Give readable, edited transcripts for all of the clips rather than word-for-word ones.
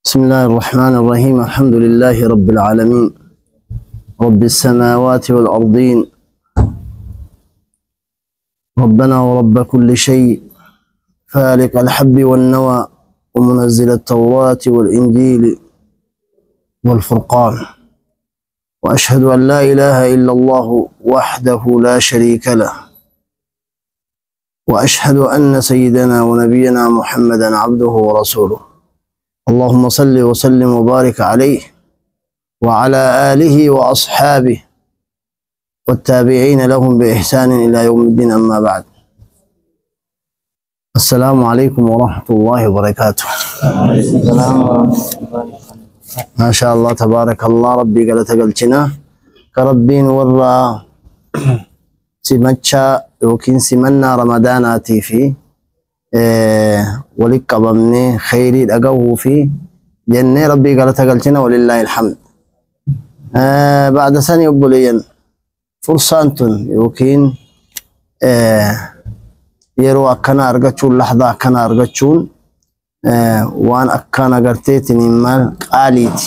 بسم الله الرحمن الرحيم. الحمد لله رب العالمين، رب السماوات والأرضين، ربنا ورب كل شيء، فالق الحب والنوى، ومنزل التوراة والإنجيل والفرقان، وأشهد أن لا إله إلا الله وحده لا شريك له، وأشهد أن سيدنا ونبينا محمدا عبده ورسوله. اللهم صل وسلم وبارك عليه وعلى آله وأصحابه والتابعين لهم بإحسان إلى يوم الدين. أما بعد، السلام عليكم ورحمة الله وبركاته. ما شاء الله تبارك الله. ربي قال تقلتنا كربين ورا سمتشا يوكين سمنا رمضاناتي في ولك قبمني خيري أقوه في جنة. ربي قال تقلتنا ولله الحمد. بعد سنة يبوليا فرصانتن يوكين yeroo akkana argachuun, lahdaa akkana argachuun waan akkana garteetiin maal qaaliiti.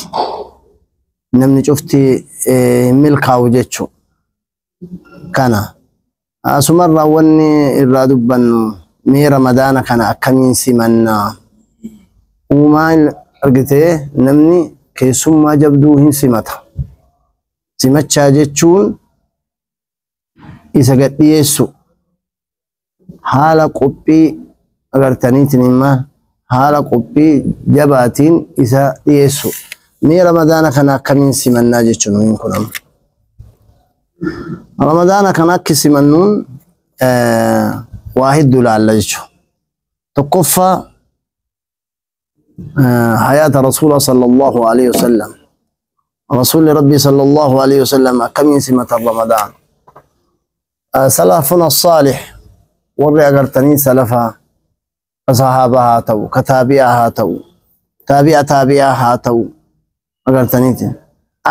Namni cufti milkaa'u jechuu kana. Asumarraa wanni irraa dubbannu, mee Ramadaana kana akkamiin simannaa? Uumaan argitee namni keessummaa jabduu hin simata. Simachaa jechuun isa gad dhiyeessu, haala qophii agartaniitiin maal haala qophii jabaatiin isa dhiyeessu. Mee Ramadaana kana akkamiin simannaa jechuun nuyin kun amma. Ramadaana kana akki simannuun waa hedduu laalla jechuudha. Tokkoffaa, hayaata Rasuula sallallahu alaihi wasallam. Rasuulli Rabbii sallallahu alaihi wasallam akkamiin simatan Ramadaan? Salafuna saalih, warri agartanii salafaa, ka sahaabaa haa ta'u, ka taabi'aa haa ta'u, taabi'a taabi'aa haa ta'u, agartaniiti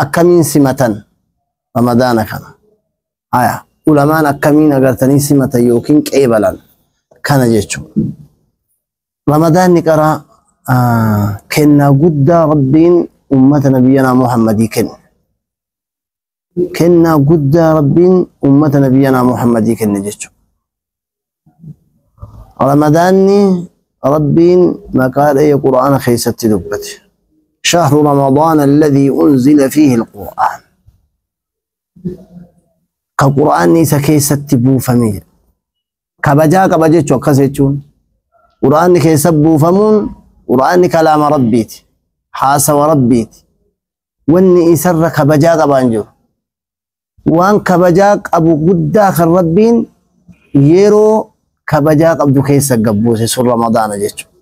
akkamiin simatan Ramadaana kana? Haya, ulamaan akkamiin agartanii simatan yookiin qeebalan kana jechuudha. Ramadaanni qaraa kennaa guddaa Rabbiin ummata nabiyyanaa Muhammadii kenne. Kennaa guddaa Rabbiin ummata nabiyyanaa Muhammadii kenne jechuudha. Ramadaanni Rabbiin maqaa dha'ee Qur'aana keessatti dubbate. شهر رمضان الذي أنزل فيه القرآن. Ka Qur'aanni isa keessatti buufame. Kabajaa qaba jechuu akkas jechuun. Qur'aanni keessa buufamuun, Qur'aanni kalaama Rabbiiti. Haasawa Rabbiiti. Wanni isarra kabajaa qabaan jiru. Waan kabajaa qabu guddaa kan Rabbiin yeroo kabajaa qabdu keessa gabbuuse sun Ramadaana jechuudha.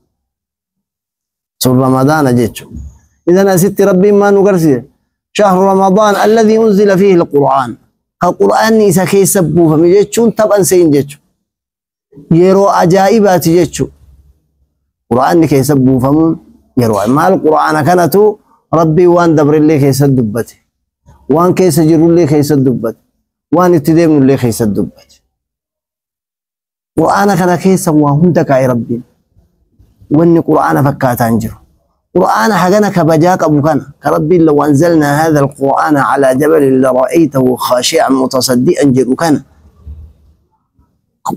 Sun Ramadaana jechuudha. إذن asitti Rabbiin maal nu garsiise? شهر رمضان الذي أنزل فيه القرآن. Ka Qur'aanni isa keessa buufame jechuun taphan seen jechuudha. Yeroo ajaa'ibaati jechuudha. Qur'aanni keessa buufamuun yeroo maal, Qur'aana kanatu Rabbiin waan dabrillee keessa dubbate. Waan keessa jirullee keessa dubbate. Waan itti deemnullee keessa dubbate. Qur'aana kana keessa waa hunda kaa'e Rabbiin. Wanni Qur'aana fakkaataan jiru. Qur'aana hagana kabajaa qabu kana ka Rabbiin لو أنزلنا هذا القرآن على جبل لرأيته خاشعا متصدئا jedhu kana.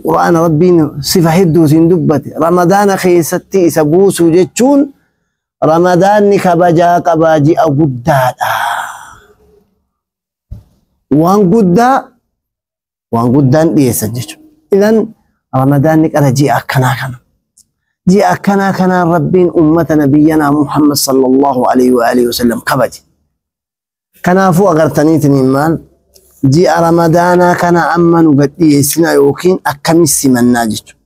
Qur'aana Rabbiin sifa hedduutiin dubbate. Ramadaana keessatti isa buusuu jechuun Ramadaanni kabajaa qabaa, ji'a guddaadha. Waan guddaa, waan guddaan dhiyeessan jechuudha. إذن Ramadaanni qara ji'a akkanaa kana. Ji'a akkanaa kanaan Rabbiin ummata nabiyyanaa Muhammad sallallahu alaihi wa alihi wasallam kabaje. Kanaafuu agartaniitiin maal, ji'a Ramadaanaa kana amma nu gad dhiyeessinaa yookiin akkamiin simannaa jechuudha.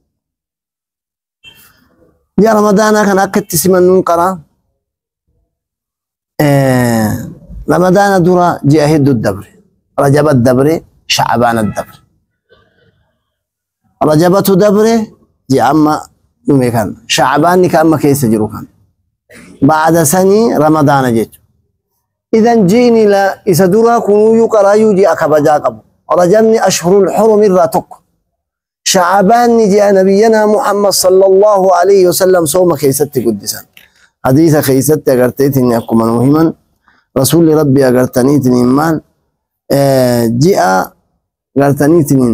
Ji'a Ramadaanaa kana akka itti simannuun qaraa Ramadaana dura ji'a hedduu dabre. Rajaba dabre, Shacbaana dabre. Rajabatu dabre, ji'a amma dhume kan. Shacbaanni ka amma keessa jiru kan. Ba'ada sanii Ramadaana jechuudha. إذن jiini la isa duraa kunuyyuu qaraayyuu ji'a kabajaa qabu. Rajabni ashhurul hurum irraa tokko. Shacbaanni ji'a nabiyyanaa Muhammad sallallahu alaihi wasallam sooma keessatti guddisan. Hadiisa keessatti agarteetiin akkuma nu himan rasuulli rabbii agartaniitiin maal ji'a agartaniitiin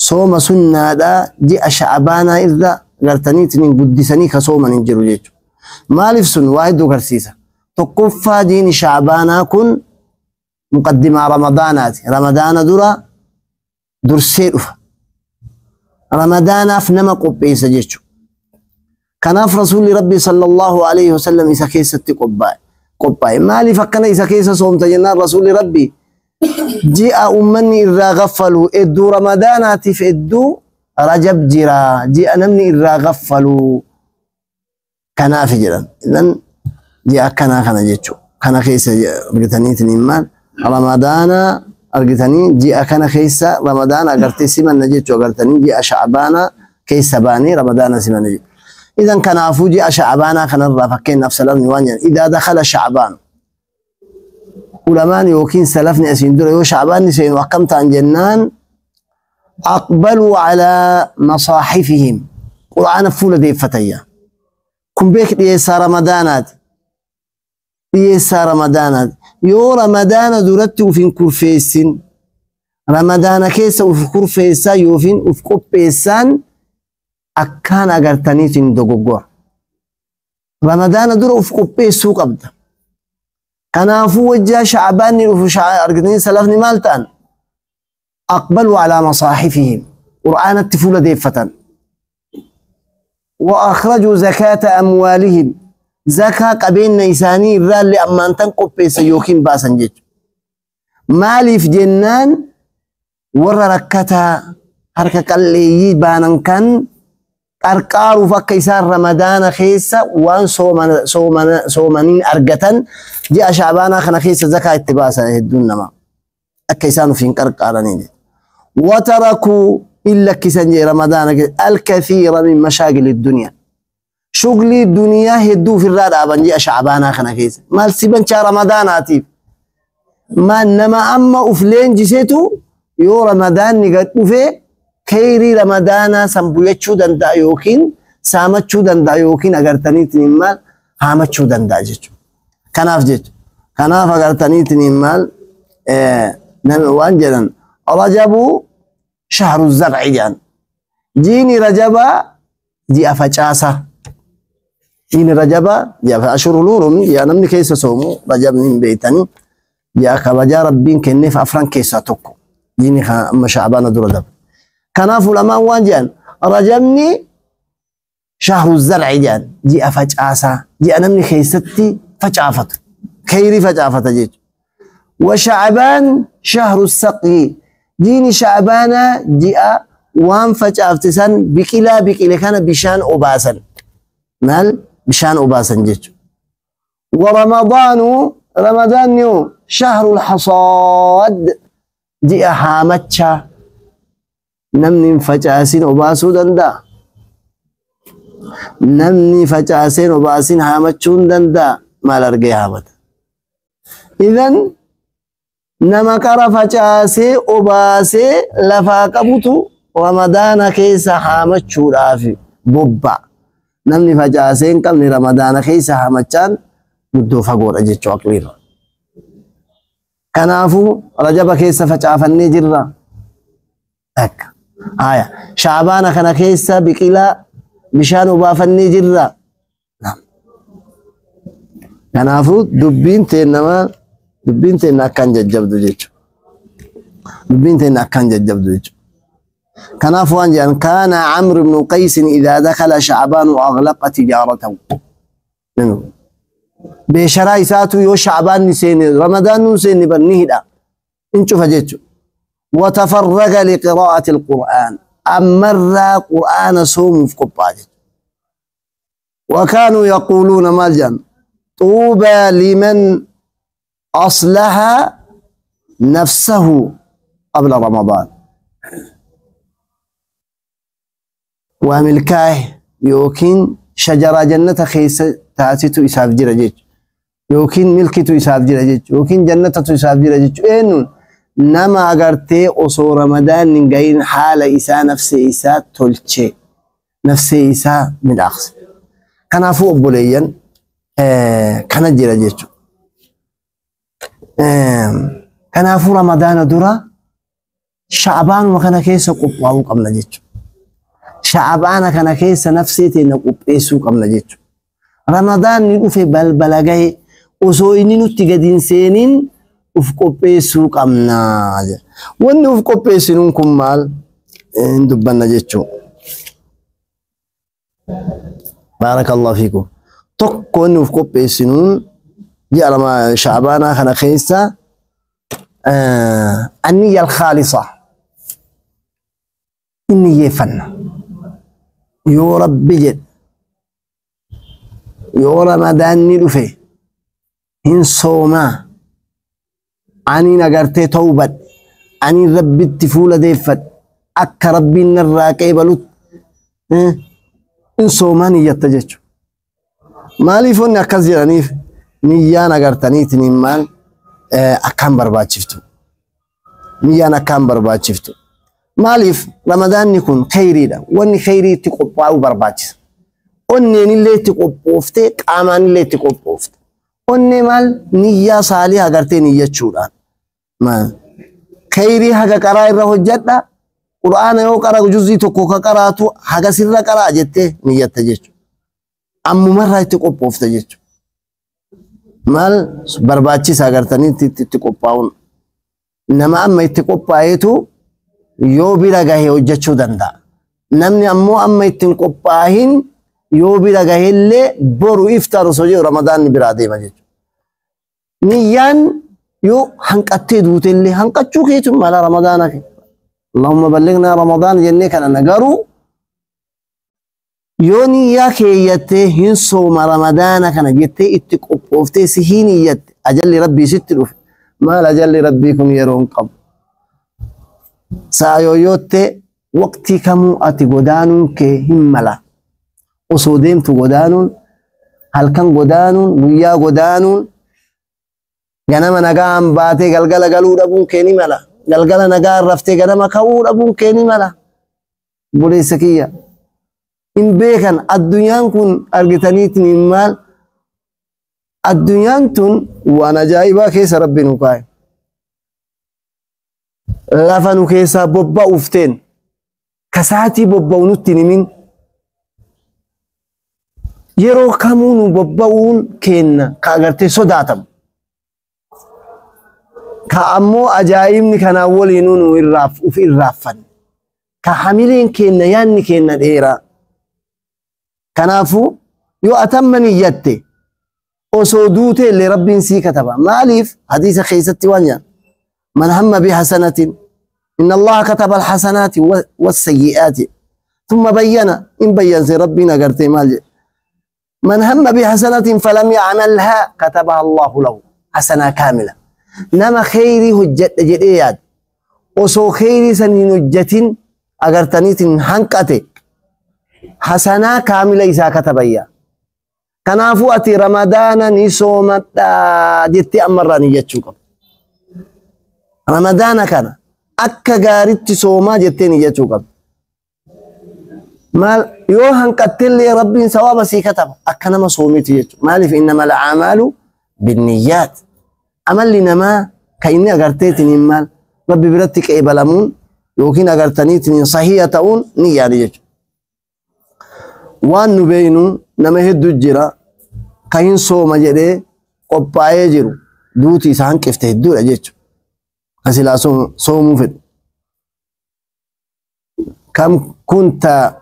sooma sunnaadhaa ji'a sha'abaanaa irra agartaniitiin guddisanii ka sooman hin jiru jechuudha. Maaliif sun waa hedduu agarsiisa. Tokkoffaa jiini sha'abaanaa kun muqaddimaa ramadaanaati. Ramadaana dura dursee dhufa. Ramadaanaaf nama qopheessa jechuudha. Kanaaf rasuulli rabbii sallallahu alaihi wasallam isa keessatti qophaa'e. Maaliif akkana isa keessa soomta jennaan rasuulli rabbii ji'a uummanni irraa gaffalu hedduu ramadaanaatiif hedduu rajab jira ji'a namni irraa gaffalu kanaaf jedhan. Idan ji'a akkanaa kana jechuudha. Kana keessa argitaniitiin maal ramadaana argitanii ji'a kana keessa ramadaana agartee simanna jechuudha agartanii ji'a sha'abaana keessa baanii ramadaana simanna jechuudha. إذن كنافو جاء شعبانا كنرى فكين نفس الأرض وانجا إذا دخل شعبان علمان يوكين سلفني أسين دور يو شعبان نسين وقمت عن جنان أقبلوا على مصاحفهم قرآن فول دي فتية كن بيك ديسا رمضانات ديسا رمضانات يو رمضان دورت وفين كرفيسين رمضان كيسا وفي كرفيسا يوفين وفي كرفيسان akkaan agartaniitiin dogoggora. Ramadaana dura uf qopheessuu qabda. Kanaafuu wajjaa sha'abaanni dhufu argitanii salafni maal ta'an? Aqbaluu alaa masaahifihim. Qur'aanatti fuula deeffatan. Wa akhrajuu zakaata amwaalihim. Zakaa qabeenya isaanii irraallee ammaantan qopheessan yookiin baasan jechuudha. Maaliif jennaan warra rakkataa harka qalleeyyii baanan kan qarqaaruuf akka isaan ramadaana keessa waan soomaniin argatan ji'a sha'abaanaa kana keessa zakaa itti baasan hedduun namaa akka isaan ofiin qarqaaranii. Watarakuu in lakkisan jee ramadaana keessa alkathiira min mashaagili duniyaa. Shuglii duniyaa hedduu ofirraa dhaaban ji'a sha'abaanaa kana keessa. Maal si banchaa ramadaanaatiif? Maal nama amma uf leenjisetu yoo ramadaanni gad dhufee kheyrii ramadaanaa san buyyachuu danda'a yookiin saamachuu danda'a yookiin agartaniitiin maal haamachuu danda'a jechuudha. Kanaaf jechuudha. Kanaaf agartaniitiin maal waan jedhan rajabu shahru zar'i jedhan. Jiini rajabaa ji'a facaasaa. Jiini rajabaa ji'a ashurul hurum ji'a namni keessa soomu rajabni hin beektanii ji'a kabajaa rabbiin kenneef afran keessaa tokko. Jiini amma sha'abaana dura dabre. Kanaaf ulamaan waan jedhan rajabni shahru zar'i jedhan ji'a facaasaa ji'a namni keessatti facaafatu kheyrii facaafata jechuudha. Wa sha'abaan shahru saqyi jiini sha'abaanaa ji'a waan facaafte san biqilaa biqile kana bishaan obaasan maal bishaan obaasan jechuudha. Wa ramadaanu ramadaanni shahru hasaad ji'a haamachaa namni hin facaasin obaasuu danda'a. Namni facaaseen obaasin haamachuu hin danda'a. Maal argee haamata? Idan nama qara facaasee obaasee lafaa qabutu ramadaana keessa haamachuudhaaf bobba'a. Namni facaasee hin qabne ramadaana keessa haamachaan guddoo fagoodha jechuu aqliirra. Kanaafuu rajaba keessa facaafannee jirra. Akka. Haya, sha'abaana kana keessa biqilaa bishaan obaafannee jirra. Kanaafuu dubbiin teenna akkaan jajjabdu jechuudha. Dubbiin teenna akkaan jajjabdu jechuudha. Kanaaf waan jedhan kaana Amr ibn Qays idhaa dakhala sha'abaanu aghlaqa tijaaratahu. Beesharaa isaatu yoo sha'abaan ni seene ramadaan nu seenne bar ni hidha. In cufa jechuudha. وتفرغ لقراءة القرآن أمر قرآن صوم في قباجة وكانوا يقولون مالجا طوبى لمن أصلح نفسه قبل رمضان وملكاه يوكين شجرة جنة خيس تاتيتو إساف جرجيج يوكين ملكتو إساف جرجيج يوكين جنة إساف جرجيج إنون nama agartee osoo ramadaan hin gahin haala isaa nafsee isaa tolche nafsee isaa midhaaqse. Kanaafuu obboleeyyan Kana jira jechuudha. Kanaafuu Ramadaana dura Sha'abaanuma kana keessa qophaa'uu qabna jechuudha. Sha'abaana kana keessa nafsee teenya qopheessuu qabna jechuudha. Ramadaanni dhufe balbala gahe osoo inni nutti gadi hin seenin uf qopheessuu qabna. Wanni uf qopheessinuun kun maal hin dubbanna jechuudha. Baarakallahu fiikum. Tokko inni uf qopheessinuun ji'a Sha'abaanaa kana keessa anniyya al-khaalisa inni yeeffanna. Yoo Rabbi jedhe yoo Ramadaanni dhufe hin soomaa, aniin agartee tawbadhe, aniin Rabbitti fuula deeffadhe, akka Rabbiin narraa qeebalutti hin soomaa niyyatta jechuudha. Maaliif wanni akkas jedhaniif niyyaan agartaniitiin maal akkaan barbaachiftu. Niyyaan akkaan barbaachiftu. Maaliif Ramadaanni kun kheyriidha. Wanni kheyrii itti qophaa'uu barbaachisa. Onneen illee itti qophooftee qaamaan illee itti qophoofte. Onnee maal niyyaa saalii agartee niyyachuudhaan. Kheyrii haga qaraa irra hojjedha. Qur'aana yoo qara juzii tokko ka qaraatu haga sirra qaraa jettee niyyatta jechuudha. Ammumarraa itti qophoofte jechuudha. Maal barbaachisa agartanii itti qophaa'uun. Nama amma itti qophaa'eetu yoo bira gahe hojjechuu danda'a. Namni ammoo amma ittiin qophaahin yoo bira gahellee boru iftaar osoo jedhu Ramadaanni biraa deema jechuudha. Niyyaan yoo hanqattee duutellee hanqachuu keetu mala Ramadaana kee. Allahumma ballignaa Ramadaan jennee kana garuu yoo niyyaa keeyyattee hin sooma Ramadaana kana jettee itti qophooftee si hin niyyatte ajalli Rabbii sitti dhufe. Maal ajalli Rabbii kun yeroo hin qabu. Sa'a yooyoottee waqtii kamuu ati godaanuun kee hin mala. Osoo deemtu godaanuun, halkan godaanuun, guyyaa godaanuun, ganama nagaan baatee galgala galuu dhabuun kee ni mala. Galgala nagaan raftee ganama ka'uu dhabuun kee ni mala. Buleessa kiyya. Hin beekan addunyaan kun argitaniitiin maal? Addunyaan tun waan ajaa'ibaa keessa Rabbi nu kaa'e. Lafa nu keessaa bobba'uuf teen kasaatii bobba'u nutti himin. Yeroo kamuu nu bobba'uun kenna ka agartee sodaatamu. Ka ammoo ajaa'ibni kanaan waliinuu nu uf irraaffanne. Ka hamileen kenna yaanni kenna dheeraa. Kanaafuu yoo atamma niyyatte osoo duutee illee Rabbiin sii kataba. Maaliif hadiisa keessatti waan jedhan man hamma bihasanatin inna Allaha kataba alhasanaati wassayyi'aati thumma bayyana in bayyanse Rabbiin agartee maal jedhe man hamma bihasanatin falam ya'malhaa katabaha Allahu lahu hasanaa kaamila. Nama kheyrii hojjedhe jedhee yaade osoo kheyrii san hin hojjetin agartaniitiin hanqate hasanaa kaamila isaa katabayya. Kanaafuu ati Ramadaana ni soomadhaa jettee ammarraa niyyachuu qabda. Ramadaana kana akka gaaritti soomaa jettee niyyachuu qabda. Maal yoo hanqattellee Rabbiin sawaaba sii kataba akka nama soomiiti jechuudha. Maaliif innamal a'maalu binniyyaat. Amalli namaa kan inni agarteetiin maal Rabbi biratti qeebalamuun yookiin agartaniitiin sahiha ta'uun ni yaada jechuudha. Waan nu beeknu nama hedduu jira kan hin sooma jedhee qophaa'ee jiru duuti isa hanqifte hedduudha jechuudha. Kan silaa soomuu fedhu. Kam kunta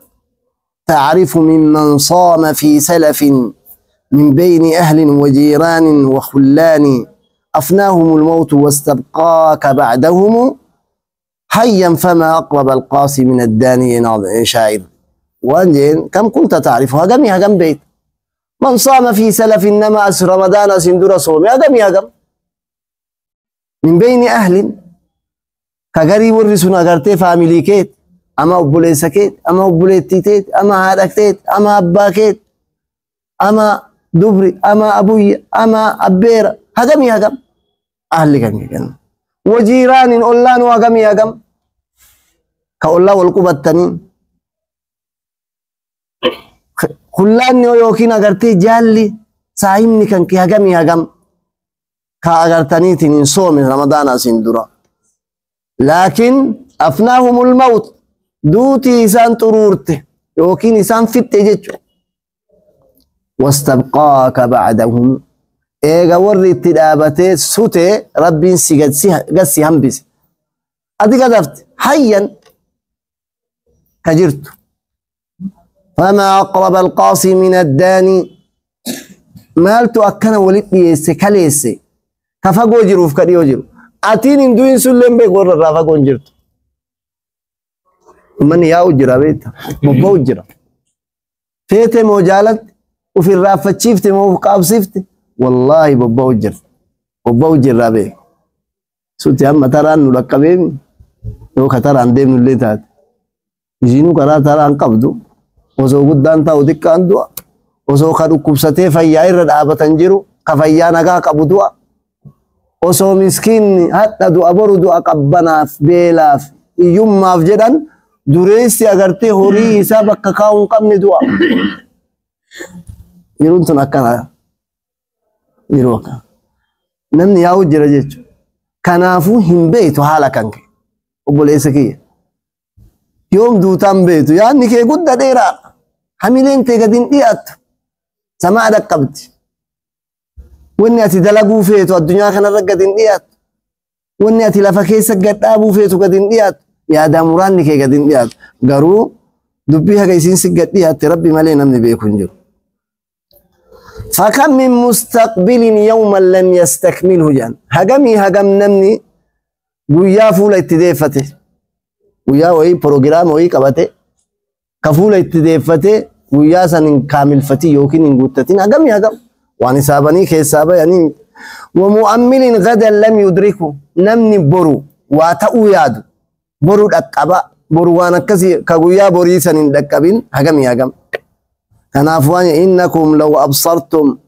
تعرف ممن صام في سلف من بين أهل وجيران وخلان أفناهم الموت واستبقاك بعدهم حيا فما أقرب القاصي من الداني شاعر. وانجين كم كنت تعرف هجم هجم بيت من صام في سلف إنما أس رمضان سندر صوم هجم هجم من بين أهل كغري ورسون أغرتي فاميلي كيت أما أبوليسا كيت أما أبوليتي تيت أما هادك تيت أما أبا كيت أما دبري أما أبوي أما أبير هجم هجم أهل كان وجيران أولان وهجم هجم كأولا والقبة التانين خلان يوكين أغرتي جالي Saahibni kan kee hagamii hagam ka agartaniitiin hin soome Ramadaana asiin dura. Laakiin afnaahumul mawt duutii isaan xuruurte yookiin isaan fixxe jechuudha. Wastabqaaka ba'dahum eega warri itti dhaabatee sute Rabbiin si gad si hambise. Ati gadafte hayyan ka jirtu. فما أقرب القاصي من الداني maaltu akkana walitti dhiyeesse kaleesse ka fagoo jiruuf ka dhiyoo jiru. Atiin hin du'in sullee beeku warra irraa fagoo hin jirtu. Uummanni yaa'u jira beekta bobba'u jira. Feete moo jaalatte uf irraanfachiifte moo uf qaabsiifte wallaahi bobba'u jira. Bobba'u jirraa beeku. Suti amma taraan nu dhaqqabeemi yoo ka taraan deemnullee taate. Isiinuu karaa taraan qabdu osoo guddaan ta'u xiqqaan du'a. Osoo ka dhukkubsatee fayyaa irra dhaabatan jiru ka fayyaa nagaa qabu du'a. Osoo miskiinni hadha du'a boru du'a qabbanaaf beelaaf hiyyummaaf jedhan dureessi agartee horii isaa bakka kaa'uu hin qabne du'a. Yeroon tun akkana yeroo akkana. Namni yaa'u jira jechuudha. Kanaafuu hin beektu haala kan kee obboleessa kiyya. Yoom duutaan beektu yaadni kee guddaa dheeraadha. Hamileen tee gadi hin dhiyaattu. Samaa dhaqqabdi. Wanni ati dalaguu feetu addunyaa kanarra gadi hin dhiyaattu. Wanni ati lafa keessa gad dhaabuu feetu gadi hin dhiyaattu. Yaadaa muraanni kee gadi hin dhiyaattu. Garuu dubbii haga isiin si gad dhiyaatte Rabbi malee namni beeku hin jiru. فكم من مستقبل يوما لم يستكمله جان hagamii hagam namni guyyaa fuula itti deeffate guyyaa wayii proogiraama wayii qabate ka fuula itti deeffate guyyaa san hin kaamilfatin yookiin hin guuttatin hagamii hagam waan hisaabanii keessaa bayanii. ومؤمل غدا لم يدركه namni boru waa ta'uu yaadu boru dhaqqaba boru waan akkasii ka guyyaa borii san hin dhaqqabin hagamii hagam. Kanaaf waan إنكم لو أبصرتم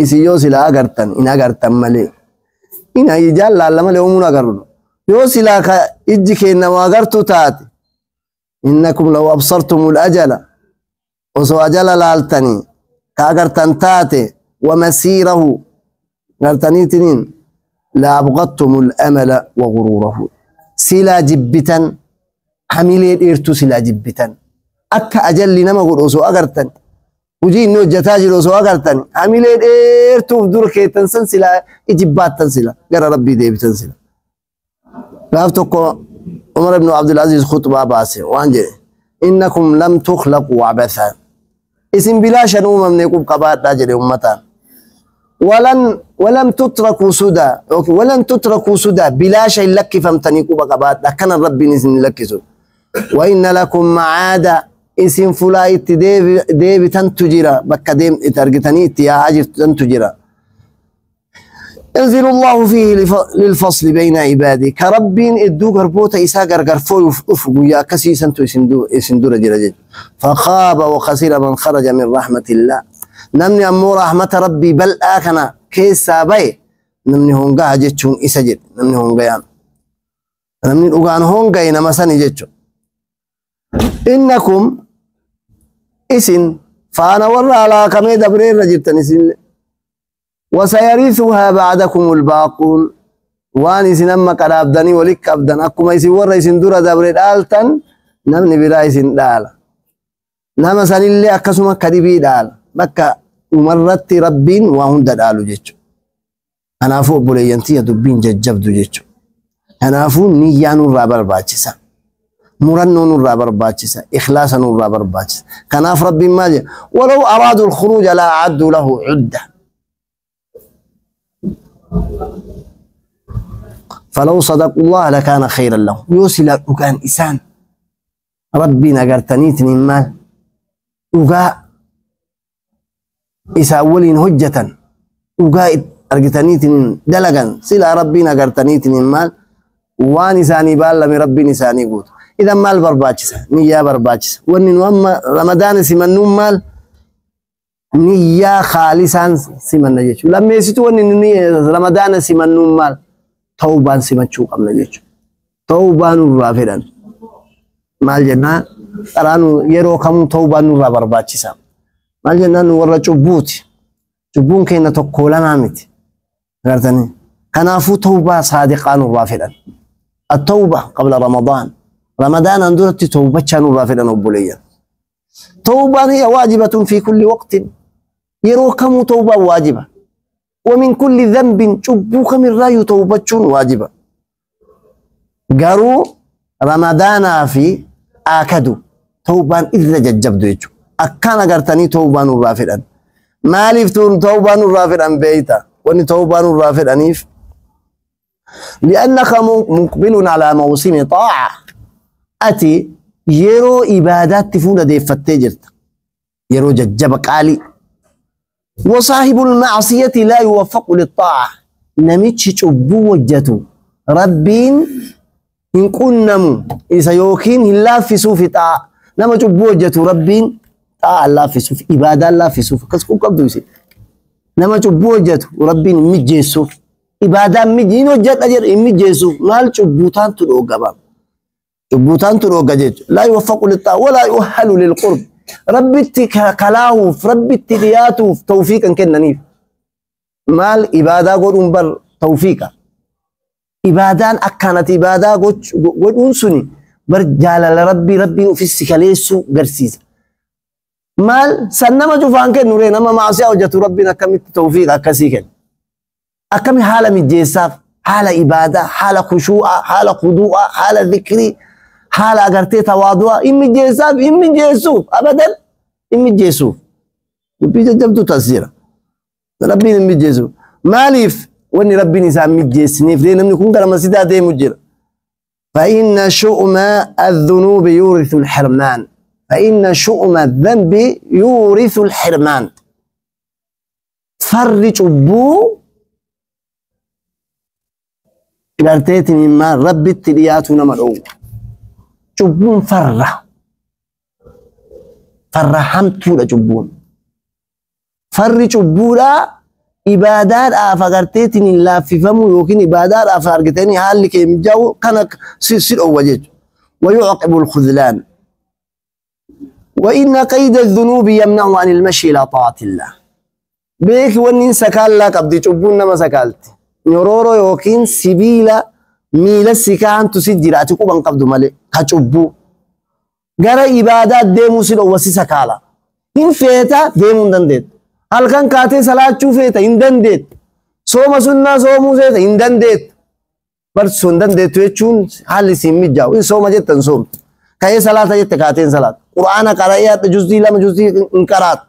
isin yoo silaa agartan hin agartan malee ina ijaan laalla malee uumuun agarru yoo silaa ka ijji keenya waa agartu taate إنكم لو أبصرتم الأجل osoo ajala laaltanii ka agartan taate ومسيره gartaniitiniin لأبغضتم الأمل وغروره silaa jibbitan hamilee dheertuu silaa jibbitan akka ajalli nama godhu osoo agartan hojii inni hojjetaa jiru osoo agartan hamilee dheertuuf dura keettan san silaa ijibbaattan sila gara Rabbii deebitan sila. Gaaf tokko Umar ibn Abdul Aziz khutbaa baase waan jedhe: إنكم لم تخلقوا عبثا isin bilaashan uumamne qub qabaadhaa jedhe ummataan. ولم تتركوا سدى ولن تتركوا سدى bilaasha hin lakkifamtanii quba qabaadha akkana Rabbiin isin hin lakkisu. وإن لكم معادا isin fulaa itti deebitantu jira bakka deem itti argitanii itti yaa'aa jirtantu jira. ينزل الله فيه للفصل بين عباده ka Rabbiin idduu garboota isaa gargar fooyuuf dhufu guyyaa akkasiisantu isin dura jira jechuudha. فخاب وخسر من خرج من رحمة الله namni ammoo rahmata Rabbii bal'aa kana keessaa bahe namni hongaha jechuun isa jedhe namni hongayaan namni dhugaan hongaye nama sani jechuudha. إنكم isin faana warra halaakamee dabree irra jirtan isin وسيرثها بعدكم الباقون waan isin amma qadhaabdanii walit qabdan akkuma isin warra isin dura dabre dhaaltan namni biraa isin dhaala. Nama sanillee akkasuma kadhibii dhaala. Bakka umarratti Rabbiin waa hunda dhaalu jechuudha. Kanaafuu obboleeyyan tiyya dubbiin jajjabdu jechuudha. Kanaafuu niyyaa nurraa barbaachisa. Murannoo nurraa barbaachisa. Ikhlaasa nurraa barbaachisa. Kanaaf Rabbiin maal jedha? ولو أرادوا الخروج لأعدوا له عدة. فلو صدقوا الله لكان خيرا لهم. Yoo silaa dhugaan isaan Rabbiin agartaniitiin maal dhugaa isaan waliin hojjetan dhugaa argitaniitiin dalagan silaa Rabbiin agartaniitiin maal waan isaanii baallame Rabbiin isaanii guutu. Idan maal barbaachisa? Niyyaa barbaachisa. Wanni nu amma Ramadaana simannuun maal? Niyyaa khaalisaan simanna jechuudha. Lammeessitu wanni nu Ramadaana simannuun maal? Tawbaan simachuu qabna jechuudha. Tawbaa nurraa fedhan. Maal jennaan karaa nu yeroo kamuu tawbaan nurraa barbaachisa. Maal jennaan nu warra cubbuuti. Cubbuun keenya tokko lamaa miti. Agartanii? Kanaafuu tawbaa saadiqaa nurraa fedhan. At-tawba qabla Ramadaan. Ramadaanaan duratti tawbachaa nurraa fedhan obboleeyyan. Tawbaan hiya waajibatun fi kulli waqtin. Yeroo kamuu tawbaan waajiba. ومن كل ذنب cubbuu kamirraayyuu tawbachuun waajiba. Garuu Ramadaanaa fi aakadu tawbaan irra jajjabdu jechuudha. Akkaan agartanii tawbaa nurraa fedhan. Maaliif tawbaa nurraa fedhan beeyta? Wanni tawbaa nurraa fedhaniif لأنك مقبل على موسم طاعة. أتي يرو إبادات تفول ديفتي جرت. يرو ججب قالي. وصاحب المعصية لا يوفق للطاعة. نمتش تشبو وجته ربين إن كنم إذا يوكين لا في سوف طاعة. نما تشبو وجته ربين طاعة لا في سوف إبادة لا في سوف كسكو قبضو يصير. نما تشبو وجته ربين مجيسو إبادة مجين وجت أجر مجيسو مال تشبوتان تلو قبام تشبوتان تلو قجيج لا يوفق للطاعة ولا يؤهل للقرب. ربي كلاوف ربي تلياتوف توفيقا كنا نيف مال إبادة قد بر توفيقا إبادان أكانت إبادة قد أنسني بر جالل ربي ربي في السكاليسو قرسيس مال سنما جوفان كن نورين أما معصية وجت ربنا كم التوفيق أكسيكن أكم حالة مجيساف حالة إبادة حالة خشوع حالة خضوع حالة ذكري حالة أغرتي تواضع إمي جيساف إمي جيسوف أبدا إمي جيسوف بيجا جبتو تأثيرا ربي إمي جيسوف ماليف وإني ربي نسام جيسنيف لين نمني كون كلام سيدا دي مجرى. فإن شؤم الذنوب يورث الحرمان. فإن شؤم الذنب يورث الحرمان. فرج أبو قرتيتني ما ربي التلياتنا مدعو cubbuun farra farra hamtuudha cubbuun. Farri cubbuudha ibaadaadhaaf agarteetiin hin laaffifamu yookiin ibaadaadhaaf argitanii haalli kee mijaa'u kana si dhowwa jechuudha. ويعقب الخذلان. وإن قيد الذنوب يمنع عن المشي إلى طاعة الله. بيك ونين سكال لا قبضي cubbuun nama sakaalti. Nyororo yookiin sibiila miila sikaantu si jira ati quban qabdu malee ka cubbuu. Gara ibaadaa deemuu si dhowwa si sakaala. Hin feeta deemuu hin dandeettu. Halkan kaatee salaachuu feeta hin dandeettu. Sooma sunnaa soomuu feeta hin dandeettu. Barsiisuu hin dandeettu jechuun haalli siin mijaa'u. Hin sooma jette hin soomtu. Ka'ee salaata jette kaatee hin salaatu. Qura'aana qara'ee hadha juzii 2 juzii hin qaraatu.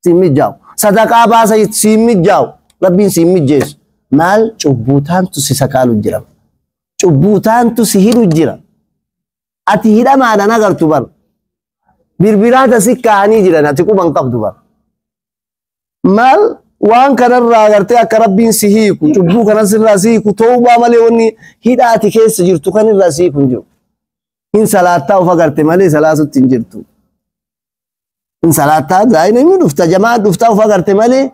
Siin mijaa'u. Sadaqaa baasa siin mijaa'u. Rabbiin siin mijeessu. Maal cubbuutaantu si sakaalu jira. Cubbuutaantu si hidhu jira. Ati hidhamaadhaan agartu bar. Birbiraata si kaa'anii jiran ati quban qabdu bar. Maal waan kanarraa agartee akka rabbiin si hiiku cubbuu kanas irraa si hiiku tawbaa malee wanni hidha ati keessa jirtu kan irraa si hiiku hin jiru. Hin salaattaa of agarte malee salaasutti hin jirtu. Hin salaattaa zaayina inni dhufta jamaa dhuftaa of agarte malee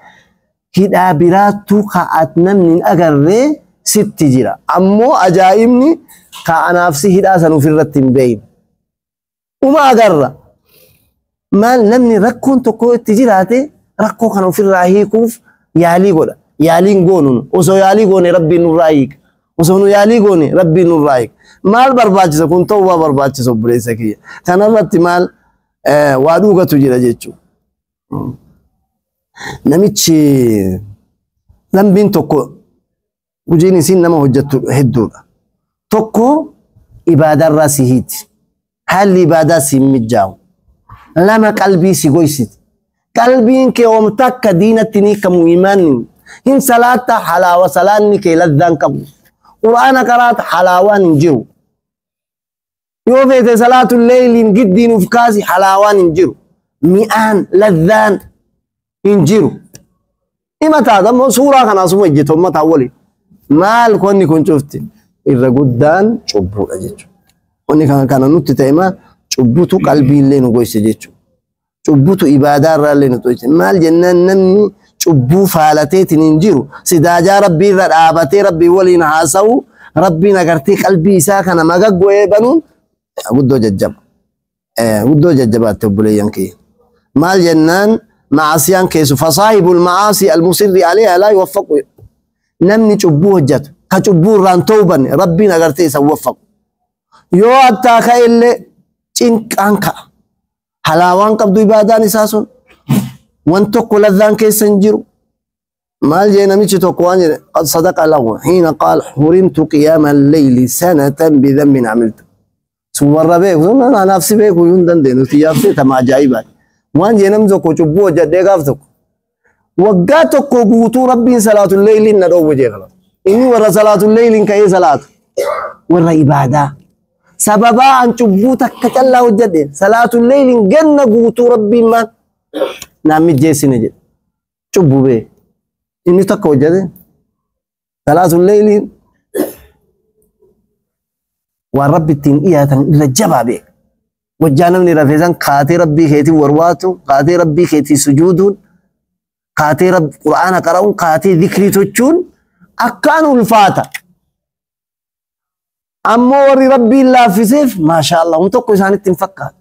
hidhaa biraattu ka'at namni hin agarree sitti jira. Ammoo ajaa'ibni ka'anaaf si hidhaa san ofirratti hin beeyne. Uma agarra. Maal namni rakkoon tokko itti jiraate rakkoo kana ofirraa hiikuuf yaalii godha. Yaaliin goonu osoo yaalii goone rabbiin nurraa hiika. Osoo nu yaalii goone rabbiin nurraa hiika. Maal barbaachisa kun tawbaa barbaachisa obboleessa kiyya. Kanarratti maal waa dhugatu jira jechuudha. Namichi zambiin tokko hojiin isiin nama hojjettu hedduudha. Tokko ibaadarraa si hiiti. Haalli ibaadaa si hin mijaa'u. Lama qalbii si goysiti. Qalbiin kee oomta akka diinatti ni kamu imaanni. Hin salaata halaawa salaanni kee laddaan qabu. Qur'aana qaraata halaawaan hin jiru. Yoo feete salaatu leeyliin giddiin uf kaasi halaawaan hin jiru. Mi'aan laddaan hin jiru. Ima taata ammoo suuraa kanaa suma ejjetu mataa waliin. Maal konni kun cufti irra guddaan cubbuudha jechuudha. Wanni kana nutti ta'e maal cubbutu qalbiillee nu goyse jechuudha. Cubbutu ibaadaa irraallee nu toyse. Maal jennaan namni cubbuu faalateetiin hin jiru. Sidaajaa rabbii irra dhaabatee rabbii waliin haasa'u rabbiin agartee qalbii isaa kana magaggo'ee banuun guddoo jajjaba. Guddoo jajjabaatti obboleeyyan kiyya. Maal jennaan Maasiyaan keessu fasaahibul maasi almusirri alayha laa yuwaffaqu. Namni cubbuu hojjetu ka cubbuu irraan tawbanne rabbiin agartee isa waffaqu. Yoo hattaa ka'ellee cinqaan ka'a. Halaawaan qabdu ibaadaan isaa sun wan tokko lazzaan keessa hin jiru. Maal jee namichi tokko waan jedhe qad sadaqa lahu hiina qaal hurimtu qiyaama alleyli sanatan bidhanbin amiltu. Sun warra beeku sun anaaf si beeku hin dandeenyu xiyyaafte tama ajaa'ibaati. Waan jee namni tokko cubbuu hojjedhee gaaf tokko waggaa tokko guutuu rabbiin salaatul leyliin na dhoowwe jee kala. Inni warra salaatul leyliin ka'ee salaatu warra ibaadaa. Sababaa an cubbuu takka callaa hojjedhe salaatul leyliin ganna guutuu rabbiin maal naan mijjeessine jedhe. Cubbuu bee inni takka hojjete salaatul leyliin waan rabbi ittiin dhiyaatan irra jabaa beeka. Wajjaa namni rafee san kaatee rabbii keetiin warwaatu, kaatee rabbii keetii sujuuduun, kaatee qura'aana qara'uun, kaatee zikrii tochuun akkaan ulfaata. Ammoo warri rabbiin laaffiseef maashaallah hun tokko isaanitti hin fakkaatu.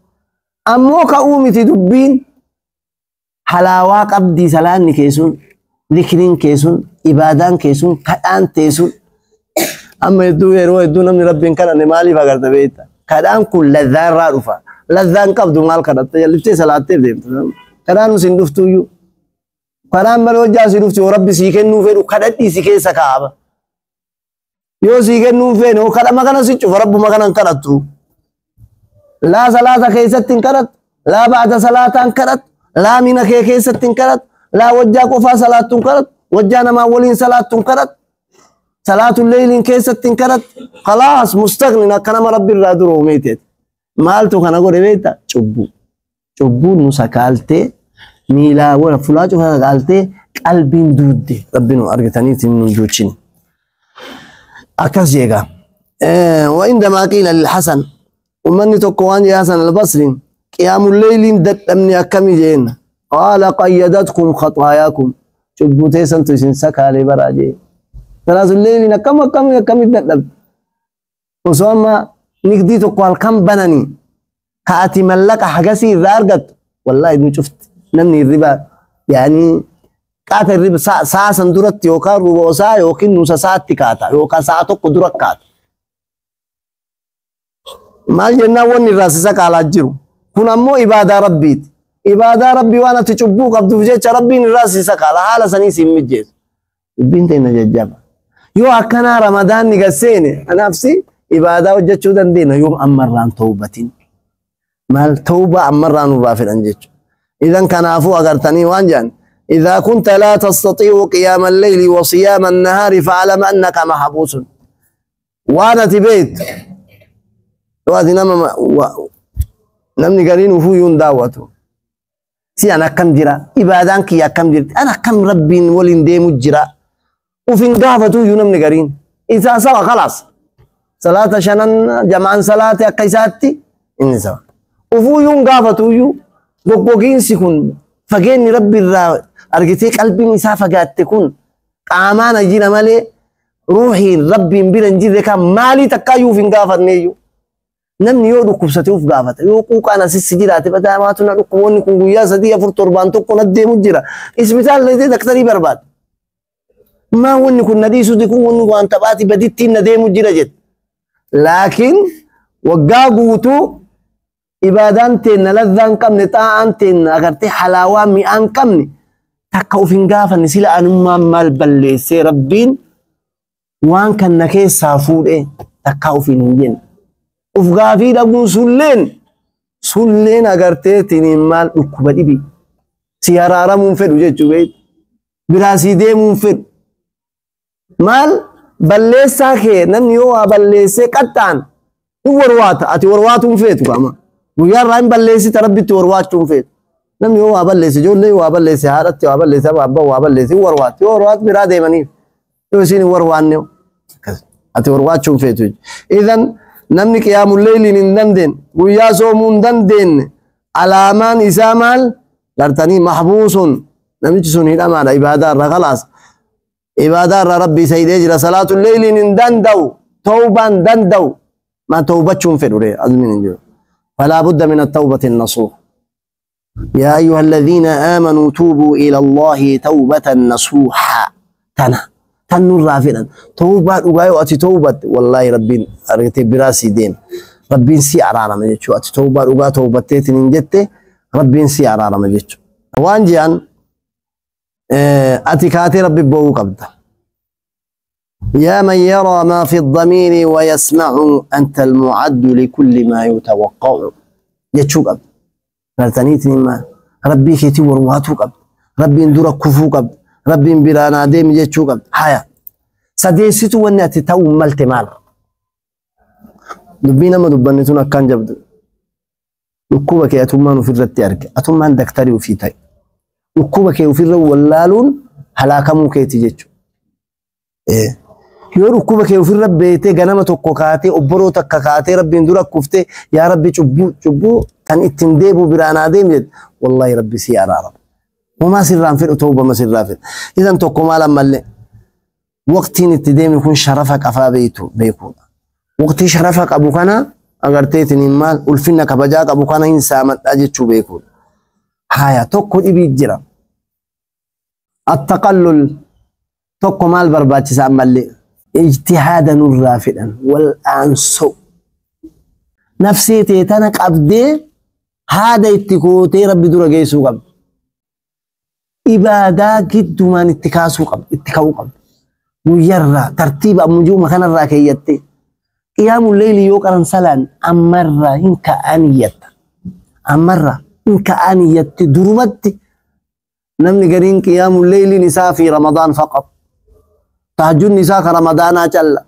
Ammoo ka'uu miti dubbiin halaawaa qabdii salaanni keessun, zikriin keessun, ibaadaan keessun, kadhaan teessun. Amma hedduu yeroo hedduu namni rabbiin kadhanne maaliif agarta beekta? Kadhaan kun lazzaa irraa dhufa. Lazzaan qabdu maal kadhatta? Jalliftee salaattee deemta. Kadhaan sin dhuftuyyuu. Kadhaan malee hojjaa si dhuftu yoo rabbi sii kennuu fedhu kadhadhii si keessa kaa'aba. Yoo sii kennuu feene hoo kadhama kana si cufa rabbuma kana hin kadhattu. Laa salaata keessatti hin kadhattu. Laa ba'da salaataa hin kadhattu. Laa mina kee keessatti hin kadhattu. Laa wajjaa qofaa salaattu hin kadhattu. Wajjaa namaa waliin salaattu hin kadhattu. Salaatul leyliin keessatti hin kadhattu. Khalaas mustaqnin akka nama rabbi irraa duroomee teeti. Maaltu kana godhe beekta? Cubbuu. Cubbuun nu sakaaltee miilaa wala fulaa cufa sakaaltee qalbiin duudde rabbi nu argitaniitiin nu duuchini. Akkas jeega. وعندما قيل للحسن ومن تقوان يا حسن البصري قيام الليل ددمني أكمي جين قال قيدتكم خطاياكم cubbuu santu isin sakaalee baraajee. Salaatul leyliin akkam akkam akkamitti dadhabde. Osoo amma nigdii tokko halkan bananii ka ati mallaqa hagasii irraa argattu wallaahi nu cufti namni hirriba yaani qaata hirriba sa'a san duratti yookaan ruboo saa yookiin nuusa sa'atti kaata yookaan sa'a tokko dura kaata. Maal jennaan wanni irraa si sakaalaa jiru kun ammoo ibaadaa rabbiiti. Ibaadaa rabbii waan ati cubbuu qabduuf jecha rabbiin irraa si sakaala haala sanii si hin mijjeessu. Dubbiin teenya jajjaba. Yoo akkanaa ramadaanni gad seene anaaf si ibaadaa hojjechuu dandeenya yoo ammarraan tawbatin. Maal tawbaa ammarraa nurraa fedhan jechuudha. Idan kanaafuu agartanii waan jedhan إذا كنت لا تستطيع قيام الليل وصيام النهار فاعلم أنك محبوس. وأنا تبيت وأنا namni gariin ufuu yuun daawwatu. Si ana akkam jira? Ibaadaan kiyya akkam jirti? Ana akkam rabbiin waliin deemu jira? Uf hin gaafatu iyyuu namni gariin. Isaa sawa khalaas. Salaata shanan jamaan salaate akka isaatti inni sawa. Ufuu yuun gaafatu iyyuu goggogiinsi kun fageenyi rabbi irraa argitee qalbiin isaa fagaatte kun qaamaan jira malee ruuhiin rabbiin bira hin jirre kan maalii takkaayyuu uf hin gaafanne iyyuu. Namni yoo dhukkubsate uf gaafata. Yoo quuqaan asissi jiraate badaa maatu na dhukkuboonni kun guyyaa 3 4 7 1 na deemu jira. Isbitaala dhaqee daktarii barbaada. Maa wanni kun na dhiisuti kun wanni waan taphaati badittiin na deemu jira jedhe. Laakiin waggaa guutuu ibaadaan teenna lazzaa hin qabne xaa'aan teenna agartee halaawaa mi'aa hin qabne takka uf hin gaafanne sila anummaan maal balleessee rabbiin waan kan na keessaa fuudhee takka ofiin hin jenne. Uf gaafii dhabuun sulleen agartee tiniin maal dhukkuba dhibi. Si haraaramuun fedhu jechuu beektu. Biraa si deemuun fedhu. Maal balleessaa kee namni yoo waa balleessee qaxxaan hin warwaata. Ati warwaatuun feetu qaama. Guyyaa irraa hin balleessita rabbitti warwaachuun feetu. Namni yoo waa balleesse ijoollee waa balleesse haadhatti waa balleesse abbaa waa balleesse hin warwaatu. Yoo warwaatu biraa deemaniif yoo isin hin warwaanne ati warwaachuun feetu. Idan namni qiyaamul leyliin hin dandeenye guyyaa soomuu hin dandeenye alaamaan isaa maal gartanii mahbuusun namichi sun hidhamaadha ibaadaa irraa khalaas ibaadaa irraa rabbi isa hidhee jira salaatul leyliin hin danda'u tawbaan danda'u ma tawbachuun fedhu ree azmiin hin jiru falaa budda min attawbati nasuuh Yaa ayyuha alladhiina aamanuu tuubuu ila Allahi tawbatan nasuuhaa. Tana tan nurraa fedhan. Tawbaa dhugaa yoo ati tawbatte, wallaahi Rabbiin argatee biraa sii deema. Rabbiin si araarama jechuudha. Ati tawbaa dhugaa tawbatteetiin hin jette, Rabbiin si araarama jechuudha. Waan je'an, ati kaatee Rabbi boo'uu qabda. يا من يرى ما في الضمير ويسمع، أنت المعد لكل ما يتوقع jechuu qabda. Galtaniitiin ma Rabbii keetii warwaatuu qabda. Rabbiin dura kufuu qabda. Rabbiin biraa naa deemi jechuu qabda. Haya. Sadeessitu wanni ati ta'uu malte maal? Dubbii nama dubbanni tun akkaan jabdu. Dhukkuba kee atummaan ofirratti arge. Atummaan daktarii ofii ta'e. Dhukkuba kee ofirra wallaaluun halaakamuu keeti jechuudha. Yoo dhukkuba kee ofirra beetee, ganama tokko kaatee, obboroo takka kaatee, Rabbiin dura kuftee, "Yaa Rabbi, cubbuu cubbuu kan ittiin deebi'u biraa naa deemi" jette, wallaahi Rabbi si araarama. Homaa sirraan fedhu, tawbama sirraa fedha. Idan tokko maal ammallee, waqtiin itti deemni kun sharafa qafaa beektu beekuudha. Waqtii sharafa qabu kana agarteetiin maal, ulfinna kabajaa qabu kana hin saamadhaa jechuu beekuudha. Haya, tokko dhibii jira. Attaqallul. Tokko maal barbaachisa ammallee? Ijtihaada nurraa fedhan, wal'aansoo. Nafsee tee tana qabdee haada itti kootee Rabbi dura geessuu qabdi. Ibaadaa giddumaan itti kaasuu qabdi, itti ka'uu qabdi. Guyyarraa tartiiba ammujuuma kanarraa keeyyattee qiyaamu leeyli yoo qaran salaan, ammarraa hin ka'an iyyatta. Ammarraa hin ka'an iyyatti. Durumatti namni gariin qiyaamu leeyliin isaa fi Ramadaan faqat. Tahajjudni isaa ka Ramadaanaa calla.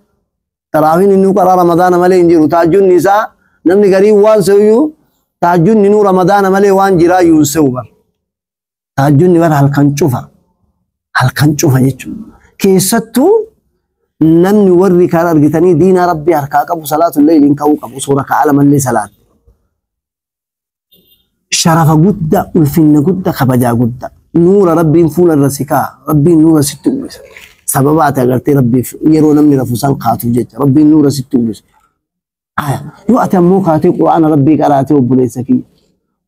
Taraawiin inni karaa Ramadaana malee hin jiru. Tahajjudni isaa namni gariin waan se'uyyuu, tahajjudni nuu Ramadaana malee waan jiraayyuu hin se'u bar. Tahajjudni bara halkan cufa. Halkan cufa jechuudha. Keessattuu namni warri kaan argitanii diinaa Rabbii harkaa qabu salaatu leeyliin ka'uu qabu, osoo raka'a lamallee salaat. Sharafa guddaa, ulfinna guddaa, kabajaa guddaa. Nuura Rabbiin fuula irra si kaa'a. Rabbiin nuura sitti uwwisa. Sababa ati agartee Rabbiif yeroo namni rafu san kaatuuf jecha Rabbiin nuura sitti uwwisa. Yoo ati ammoo kaatee Qur'aana Rabbii qaraatee, obboleessa kiyya,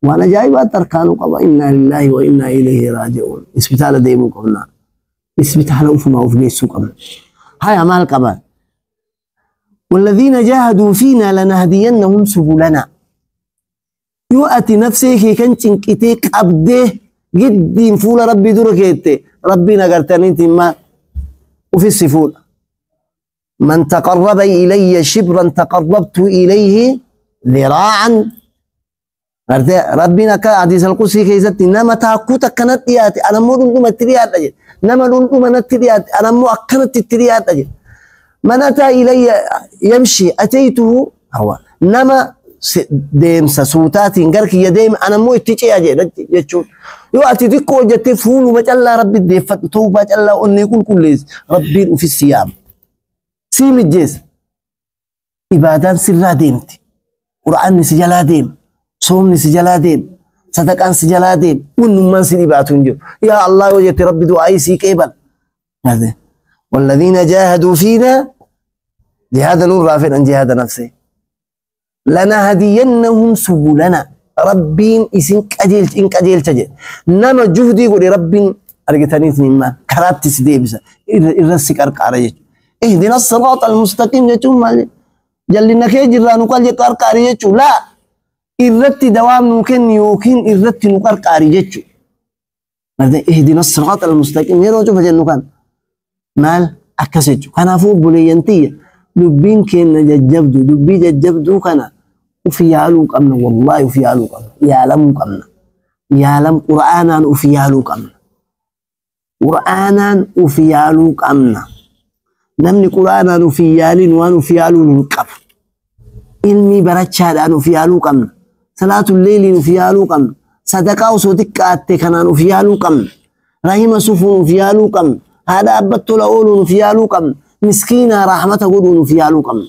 waan ajaa'ibaatti harkaanuu qaba. Innaa lillaahi wa innaa ilayhi raaji'uun. Isbitaala deemuu qabna. Isbitaala ufumaa of geessuu qabna. Haya, maal qaba? والذين جاهدوا فينا لنهدينهم سبلنا. Yoo ati nafsee kee kan cinqitee qabdee giddiin fuula Rabbii dura keette, Rabbiin agartaniitiin maal ufis si fuudha. من تقرب إلي شبرا تقربت إليه ذراعا. Gartee Rabbiin akka hadiisa al-qudsi keessatti, nama taakkuu takka natti dhiyaate, ana immoo dhundhuma itti dhiyaadha jedhe. Nama dhundhuma natti dhiyaate, ana immoo akkanatti itti dhiyaadha jedhe. من أتى إلي يمشي أتيته هو. Nama deemsa suutaatiin gara kiyya deeme, ana immoo itti ce'a jedha jechuun. Yoo ati xiqqoo hojjettee fuuluma callaa Rabbi deeffadhu, tawbaa callaa onnee qulqulleessi, Rabbiin ufis si yaama. Sii mijjeessa. Ibaadaan sirraa deemti. Qura'aanni si jalaa deema. Soomni si jalaa deema. Sadaqaan si jalaa deema. Wannummaan si dhibaatu hin jiru. Yaa Allah yoo jette, Rabbi du'aayii sii qeebala. والذين جاهدوا فينا، جهاد نور رافع جهاد نفسه، لنهدينهم سبلنا. Rabbiin isin qajeelcha, in qajeelcha jedhe. Nama juhdii godhe Rabbiin argitaniitiin maal karaatti si deebisa, irra si qarqaara jechuudha. اهدنا الصراط المستقيم jechuun maal? Jallina kee jirraa nu qarqaari jechuudha. Laa, irratti dawaam nuu kenni yookiin irratti nu qarqaari jechuudha. اهدنا الصراط المستقيم yeroo cufa jennu kan maal akkas jechuudha. Kanaafuu obboleeyyan tiyya, dubbiin keenya jajjabdu, dubbii jajjabduu kana uf yaaluu qabna. Wallaahi uf yaaluu qabna. Yaalamuu qabna. Yaalam, Qur'aanaan uf yaaluu qabna. Qur'aanaan uf yaaluu qabna. Namni Qur'aanaan uf hin yaalin waan uf yaaluun hin qabu. Ilmii barachaadhaan uf yaaluu qabna. Salaatul leeliin uf yaaluu qabna. Sadaqaa osoo xiqqaatte kanaan uf yaaluu qabna. Rahima sufuun uf yaaluu qabna. Haadha abbatti tola ooluun uf yaaluu qabna. Miskiinaa rahmata godhuun uf yaaluu qabna.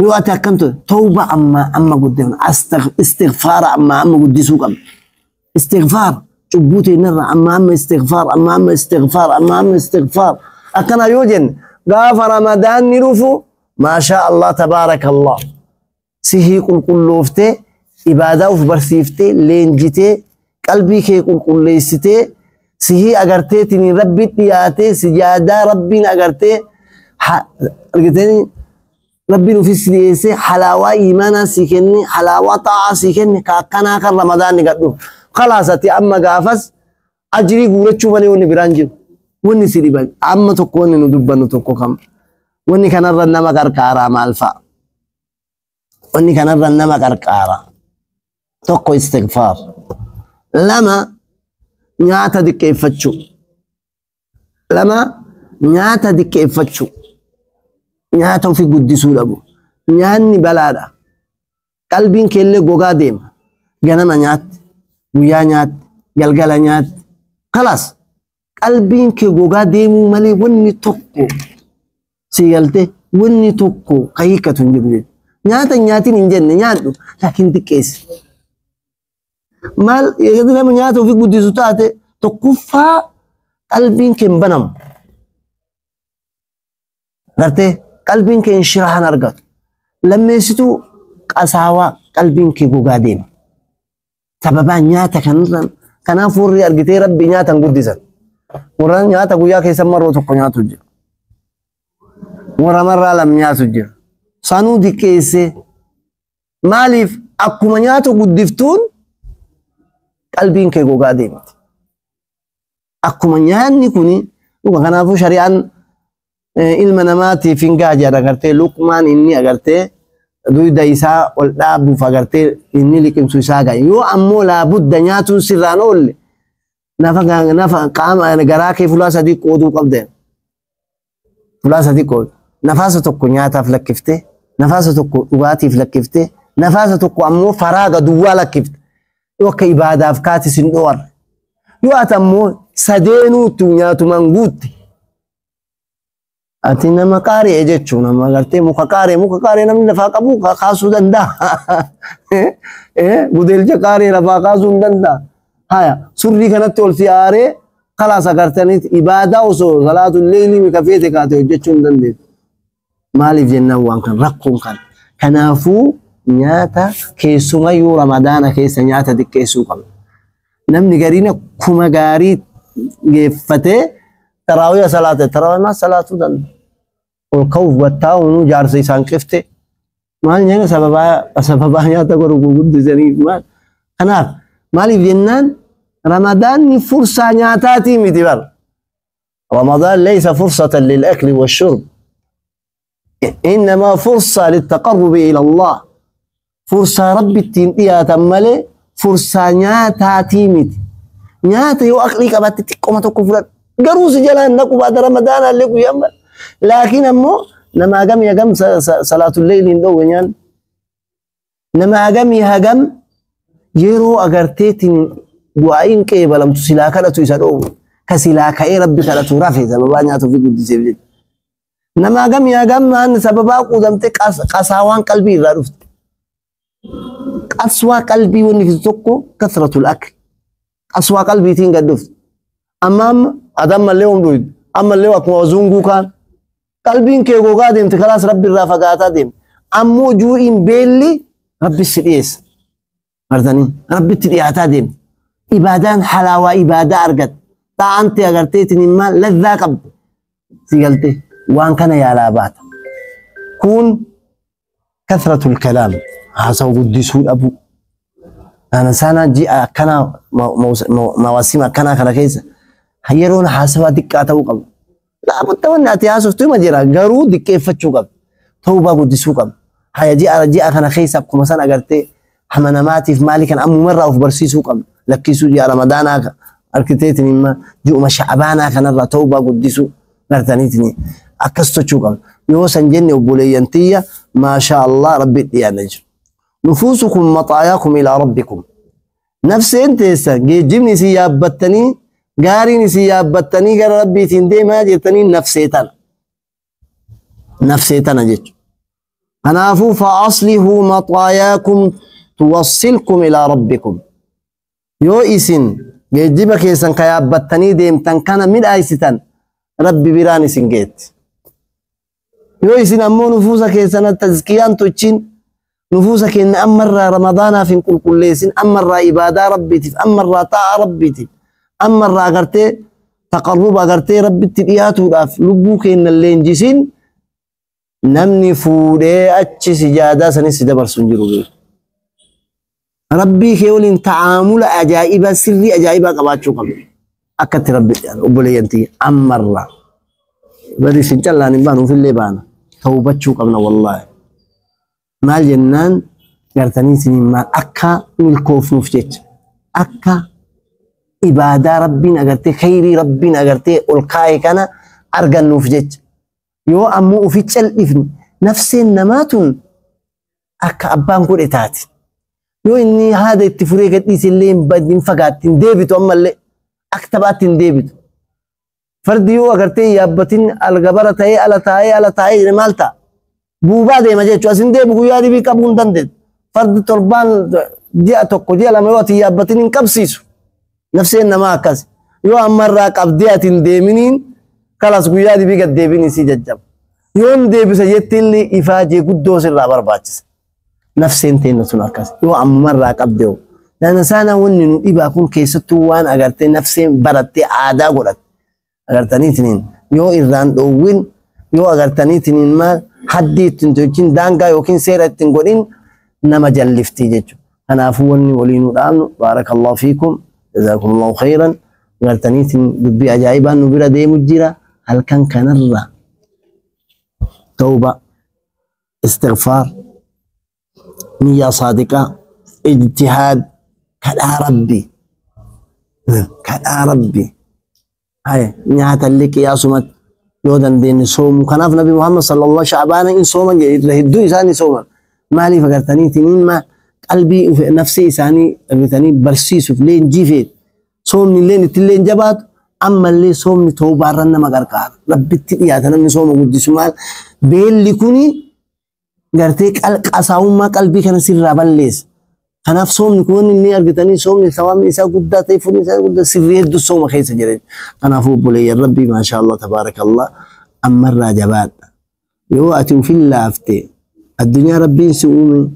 Yoo ati akkam ture, tawba amma amma guddifna. Istighfaara amma amma guddisuu qabna. Istighfaar cubbuu teenyarra amma amma istighfaar, amma amma istighfaar, amma amma istighfaar. Akkana yoo jenne, gaafa Ramadaanni dhufu, maashaa Allah tabaarakallah. Sihii qulqullooftee Ibaadaa uf barsiiftee leenjitee qalbii kee qulqulleessitee sihii agarteetiin rabbi dhiyaatee sijaadaa rabbiin agartee argitanii rabbiin ofis dhiyeessee halaawaa iimaanaa sii kenne halaawaa xaa'aa sii kenne ka akkanaa kan ramadaanni gadhu. Khalaas ati amma gaafas ajrii guurachuu malee wanni biraan jiru. Wanni si dhiban amma tokko wanni nu dubbannu tokko kam. Wanni kanarra nama qarqaaraa maal fa'a? Wanni kanarra nama qarqaara. Tokko istigfaar. Lama nyaata diqqeeffachuu. Lama nyaata diqqeeffachuu. Nyaata ofii guddisuu dhabu. Nyaanni balaadha. Qalbiin keellee gogaa deema. Ganama nyaatti, guyyaa nyaatti, galgala nyaatti. Khalaas qalbiin kee gogaa deemuu malee wanni tokko si galte wanni tokko ka hiikkatu hin jiru jechuudha. Nyaata nyaatiin hin jenne nyaadhu laakiin xiqqeessi. Maal nama nyaata ofii guddisu taate tokkoffaa qalbiin kee hin banamu. Gartee qalbiin kee inshiraahan argatu. Lammeessituu qasaawaa qalbiin kee gogaa deema. Sababaa nyaata kanarraan kanaaf warri argitee rabbi nyaata hin guddisan. Warra nyaata guyyaa keessa marroo tokko nyaatu jira. Warra marraa lama nyaatu jira. Sanuu diqqeessee maaliif akkuma nyaata guddiftuun qalbiin kee gogaa deemti. Akkuma nyaanni kuni dhuga kanaafuu shari'aan ilma namaatiif hin gaha jedha agartee luqmaan inni agartee duyda isaa ol dhaabuuf agartee inni liqimsu isaa gaha. Yoo ammoo laabudda nyaatuun sirraan oolle nafa qaama garaa kee fulaa sadii qooduu qabda. Fulaa sadii qoodu. Nafaasa tokko nyaataaf lakkiftee, nafaasa tokko dhugaatiif lakkiftee, nafaasa tokko ammoo faraaga duwwaa lakkifte. Yoo akka ibaadaaf kaatis hin dhoowwarre. Yoo ati ammoo sadeenuutu nyaatumaan guutte. Ati nama qaari'e jechuun nama agartee muka qaari'e namni lafaa qabu kaasuu danda'a. Gudeelcha qaari'e lafaa kaasuu hin danda'a. Haya surrii kanatti ol si aaree khalaas agartanii ibaadaa osoo salaatu leelii mika feete kaate hojjechuu hin dandeessu. Maaliif jennaan waan kan rakkoon kan. Kanaafuu nyaata keessumayyuu ramadaana keessa nyaata xiqqeessuu qabna. Namni gariin akkuma gaarii geeffatee taraawiya salaate taraawiyaa salaatuu danda'a. Ol ka'uuf battaa'uun jaarsa isaan qifte maal nyaata sababaa nyaata godhu guddisanii maal. Kanaaf maaliif jennaan ramadaanni fursaa nyaataatii miti bar. Ramadaan laysa fursatan lil-akli wash-shurb. إنما فرصة للتقرب إلى الله. فرصة ربي التين مالي فرصة نياتا تيمت. نياتا يو أكلي كبات تكوما تكفرات. قروس جلان نكو بعد رمضان اللي كو يمال. لكن أمو نما أقام يقام صلاة الليل ندو نيان. نما أقام يهقام يرو أغرتيتين وعين كيبا لم تسلاكا لتو كسلاكا إيه ربي كالتو رافي سببا نياتو في قد سيبجد. Nama agam ya agam man sababa qudamte qasawaan qalbii irraa dhufte. Qaswaa qalbii wanni fi tokko kasratul akl. Qaswaa qalbiitiin gad dhufte. Amma amma adammallee hom dhuydu. Ammallee akkuma wazunguu kaan. Qalbiin kee gogaa deemte kalaas rabbi irraa fagaataa deemte. Ammoo juu'iin beelli rabbi si dhiyeessa. Martanii rabbitti dhiyaataa deemte. Ibaadaan halaawaa ibaadaa argatte. Xaa'ante agarteetiin immaa lazzaa qabde. Si galtee. وان كان يا لابات كون كثرة الكلام هذا قدسوا أبو أنا سنة جي كنا مواسم كنا كنا كيس هيرون حاسوا دكاته قبل لا بد من أتياسو تو مجرى قرو دك فتشو قبل توبة قدسوا قبل هيا جي أرجي كنا كيس أبكم مثلا أجرتي حمناماتي في مالك أم مرة في برسيسو قبل لكيسو جي رمضان أركتيتني ما جو ما شعبانا كنا توبة قدسوا قرتنيتني akkas tochuu qabna. Yoo san jenne obboleeyyan tiyya maashaa Allah rabbi dhiyaanna jiru. Nufuusukum maxaayaakum ilaa rabbikum. Nafseen teessan geejjibni isin yaabbattanii gaariin isin yaabbattanii gara rabbiitiin deemaa jettanii nafsee tana. Nafsee tana jechuudha. Kanaafuu fa'aslihuu maxaayaakum tuwassilkum ilaa rabbikum. Yoo isin geejjiba keessan ka yaabbattanii deemtan kana midhaaysitan rabbi biraan isin geetti. Yoo isin ammoo nufuusa keessan tazkiyaan tochin Nufuusa keenya ammarraa Ramadaanaaf hin qulqulleessin, ammarraa ibaadaa Rabbiitiif, ammarraa ta'a Rabbiitiif, ammarraa agartee taqarruba agartee Rabbitti dhiyaatuudhaaf lubbuu keenya leenjisiin, namni fuudhee achi sijaadaa sanis si dabarsu hin jiru beeku. Rabbii kee waliin ta'aamula ajaa'ibaa, sirrii ajaa'ibaa qabaachuu qabna. Akkatti Rabbi obboleeyyan tiyya ammarraa. Bari isin callaan hin baanu, ofillee baana. Tawbachuu qabna wallaahi. Maal jennaan gartanii isiniin maal akka milkoofnuuf jecha, akka ibaadaa Rabbiin agartee khayrii Rabbiin agartee ol kaa'e kana argannuuf jecha. Yoo ammoo ofi cal'ifne, nafseen namaa tun akka abbaan godhe taati. Yoo inni haada itti furee gadhiise illee hin fagaatti, hin deebitu, ammallee akka taphaatti hin deebitu. Fardi yoo agartee yaabbatin algabara ta'ee ala taa'ee ala taa'ee jedhe maal ta'a? Buubaa deema jechuudha. Asin deebi guyyaa dhibii qabuu hin dandeettu. Fardi torbaan, ji'a tokko, ji'a 2 yoo ati yaabbatin hin qabsiisu. Nafseen namaa akkas. Yoo ammarraa qabdee ati hin deeminiin, kalas guyyaa dhibii gad deebin isii jajjaba. Yoo hin deebisa jetti illee ifaajee guddoo sirraa barbaachisa. Nafseen teenna sun akkas. Yoo ammarraa qabdee hoo. Sana sana wanni nu dhibaa kun keessattuu waan agartee nafseen barattee aadaa godhatte. Agartaniitiniin yoo irraan dhoowwin, yoo agartaniitiniin maal haddii ittiin tolchin, daangaa yookiin seera ittiin godhin, nama jalliftii jechuudha. Kanaafuu wanni walii nu dhaabnu, baarakallahu fiikum, jazaakumullahu khayran, agartaniitiin dubbii ajaa'ibaan nu bira deemu jira. Halkan kanarra tawba, istighfaar, niyyaa saadiqaa, ijtihaad, kadhaa Rabbi, kadhaa Rabbi. Haya, nyaata illee qiyaasumatti yoo dandeenye soomu. Kanaaf Nabi Muhammad sallallahu sha'baana in sooman jedhe, irra hedduu isaanii sooman. Maaliif agartaniitiin ma qalbii nafsee isaanii agartanii barsiisuuf leenjii feeti. Soomni illee ittillee hin jabaatu, ammallee soomni toobaarra nama gargaara. Rabbitti dhiyaata namni sooma guddisu. Maal beelli kuni gartee qasaa'ummaa qalbii kana sirraa balleessa. Kanaaf soomni kun inni argitanii soomni sawaabni isaa guddaa ta'e, fuulli isaa guddaa, sirrii hedduu sooma keessa jira. Kanaafuu obboleeyyan Rabbii, maashaallah tabaarakallah, ammarraa jabaadha. Yoo ati ufin laafte, addunyaa Rabbiin si uume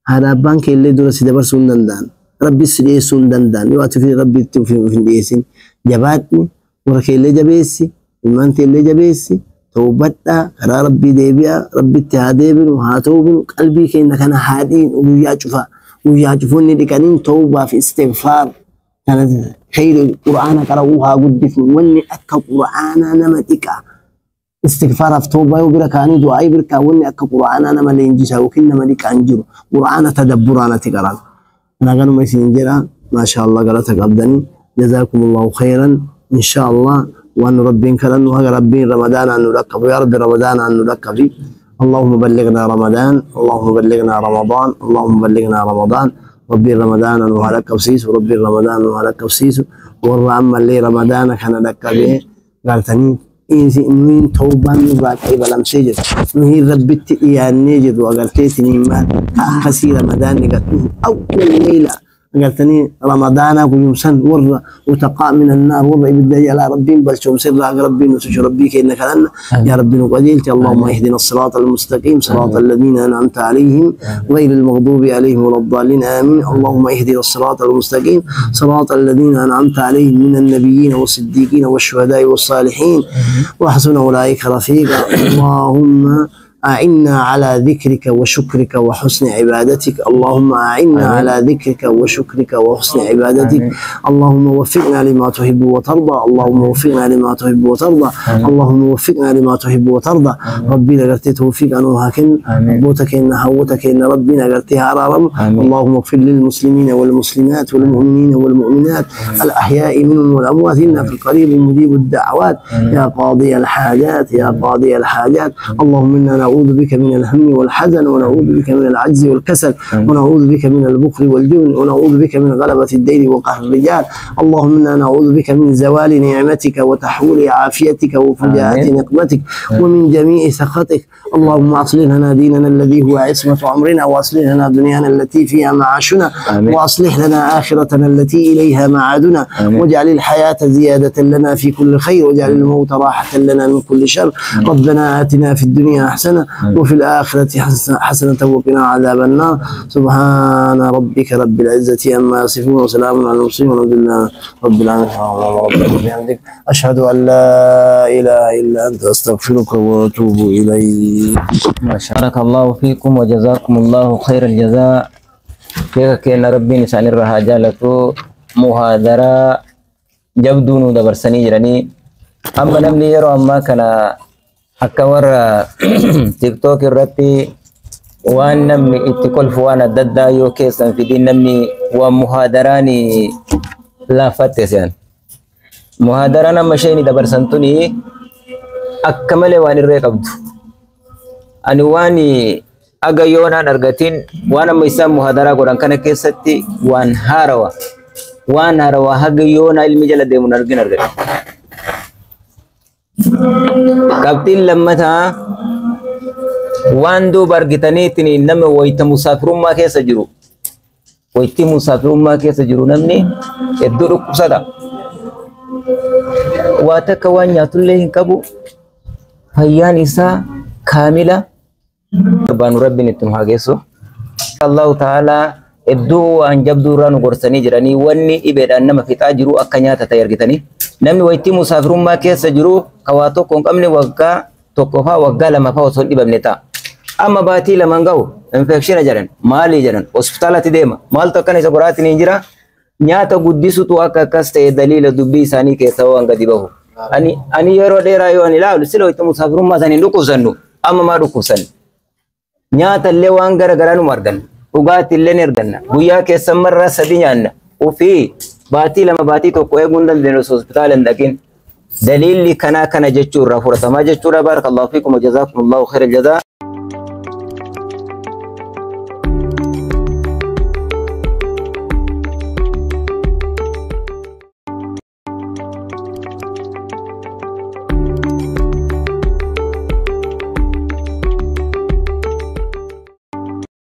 haadha abbaan kee illee dura si dabarsuu hin danda'an. Rabbi si dhiyeessuu hin danda'an. Yoo ati Rabbitti ufin hin dhiyeessin, jabaadhu, warra kee illee jabeessi, ilmaan kee illee jabeessi. Tawbadhaa, karaa Rabbii deebi'a, Rabbitti haa deebinu, haa tawbinu, qalbii keenya kana haa dhiinu guyyaa cufa. Guyyaa cufoonni dhiqaniin tawbaa fi istighfaar kana, khayri Qur'aana qara'uu haa guddifnu. Wanni akka Qur'aanaa nama dhiqa. Istighfaaraaf tawbaa yoo bira kaanii du'aa'ii bira kaa, wanni akka Qur'aanaa nama leenjisa yookiin nama dhiqaa hin jiru. Qur'aana tadabburaan ati qara'an. Kana kanuma isin jedha. Maasha Allah, galata qabdanii. Jazaakumullahu khayran. Insha Allah waan Rabbiin kadhannu haga Rabbiin Ramadaanaan nu dhaqqabu. Yaa Rabbi, Ramadaanaan nu dhaqqabi. اللهم بلغنا رمضان، اللهم بلغنا رمضان، اللهم بلغنا رمضان. ربي رمضان nu haa dhaqqabsiisu، Rabbi Ramadaan nu haa dhaqqabsiisu. Warra ammallee Ramadaana kana dhaqqabee gartanii nuyin tawbaan nurraa qeebalamsee jiru, nuyin Rabbitti dhiyaannee jiru, agartee isiniin maal akkasii Ramadaanni gad dhufu awwal leeyla agartanii Ramadaanaa guyyumsan warra utaqaa min annaar, warra ibidda jalaa Rabbiin balchoomsirraa haga Rabbiin nu tushu Rabbii keenya kadhanna. Yaa Rabbi, nu qajeelchi. اللهم اهدنا الصراط المستقيم، صراط الذين أنعمت عليهم غير المغضوب عليهم ولا الضالين، آمين. اللهم اهدنا الصراط المستقيم، صراط الذين أنعمت عليهم من النبيين والصديقين والشهداء والصالحين، وحسن أولئك رفيقا. اللهم أعنا على ذكرك وشكرك وحسن عبادتك. اللهم أعنا على ذكرك وشكرك وحسن عبادتك. اللهم وفقنا لما تحب وترضى. اللهم وفقنا لما تحب وترضى. اللهم وفقنا لما تحب وترضى. ربي نغرتي توفيق أنو هاكن بوتك إن هوتك إن ربي نغرتي هرارم. اللهم اغفر للمسلمين والمسلمات والمؤمنين والمؤمنات الأحياء منهم والأموات، إنك قريب مجيب الدعوات يا قاضي الحاجات، يا قاضي الحاجات. اللهم إنا نعوذ بك من الهم والحزن، ونعوذ بك من العجز والكسل، ونعوذ بك من البخل والجبن، ونعوذ بك من غلبة الدين وقهر الرجال. اللهم إنا نعوذ بك من زوال نعمتك وتحول عافيتك وفجاءة نقمتك ومن جميع سخطك. اللهم أصلح لنا ديننا الذي هو عصمة أمرنا، وأصلح لنا دنيانا التي فيها معاشنا، وأصلح لنا آخرتنا التي إليها معادنا، واجعل الحياة زيادة لنا في كل خير، واجعل الموت راحة لنا من كل شر. ربنا آتنا في الدنيا حسنة وفي الآخرة حسنة وقنا عذاب النار. سبحان ربك رب العزة عما يصفون وسلام على المرسلين والحمد لله رب العالمين. ربنا وبحمدك أشهد أن لا إله إلا أنت أستغفرك وأتوب إليك. ما شاء بارك الله فيكم وجزاكم الله خير الجزاء. كيف كان ربي نسان الرها جالتو مهادرة جبدون دبرسني جراني. أما نمني يرو أما كان أكور تيك توك الرتي وان نمني اتكل فوانا ددا يو كيسن في دين نمني ومهادراني لا فتسيان مهادرانا مشيني دبرسنتوني أكمل وان الرقبد ani waan aga yoonaan argatin waan amma isaan muhadaraa godhan kana keessatti waan haarawa haga yoonaa ilmi jala deemuun argin argate. Qabxiin lammataa waan duuba argitaniitiin nama wayita musaafirummaa keessa jiru wayiti musaafirummaa keessa jiru namni hedduu dhukkubsata. Waa takka waan nyaatullee hin qabu fayyaan isaa kaamila. Barbaanu rabbiin itti nu haa geessu. Allahu ta'ala iddoo waan jabduu irraa nu gorsanii jiranii wanni dhibeedhaan nama fixaa jiru akka nyaata ta'e argitanii. Namni wayittii musaafirummaa keessa jiru ka waa tokko hin qabne waggaa tokko faa waggaa lama faa osoo hin dhibamne ta'a. Amma baatii lamaan gahu infekshina jedhan maalii jedhan hospitaalatti deema maaltu akkana isa goraatiin hin jira. Nyaata guddisutu akka akkas ta'e daliila dubbii isaanii keessaa waan gadi bahu. Ani yeroo dheeraa yoo ani ilaalu sila wayittii musaafirummaa isaanii hin dhukkubsannu amma maa dhukkubsanne. Nyaata illee waan gara garaa nu arganna. Dhugaatii illee ni arganna. Guyyaa keessa marraa sadi nyaanna. Ofii baatii lama baatii tokko eeguu hin dandeenyu osoo hospitaala hin dhaqin. Daliilli kanaa kana jechuu irraa fudhatamaa jechuudha. Baarakallahu fiikum wa jazaakumullahu khairal jazaa.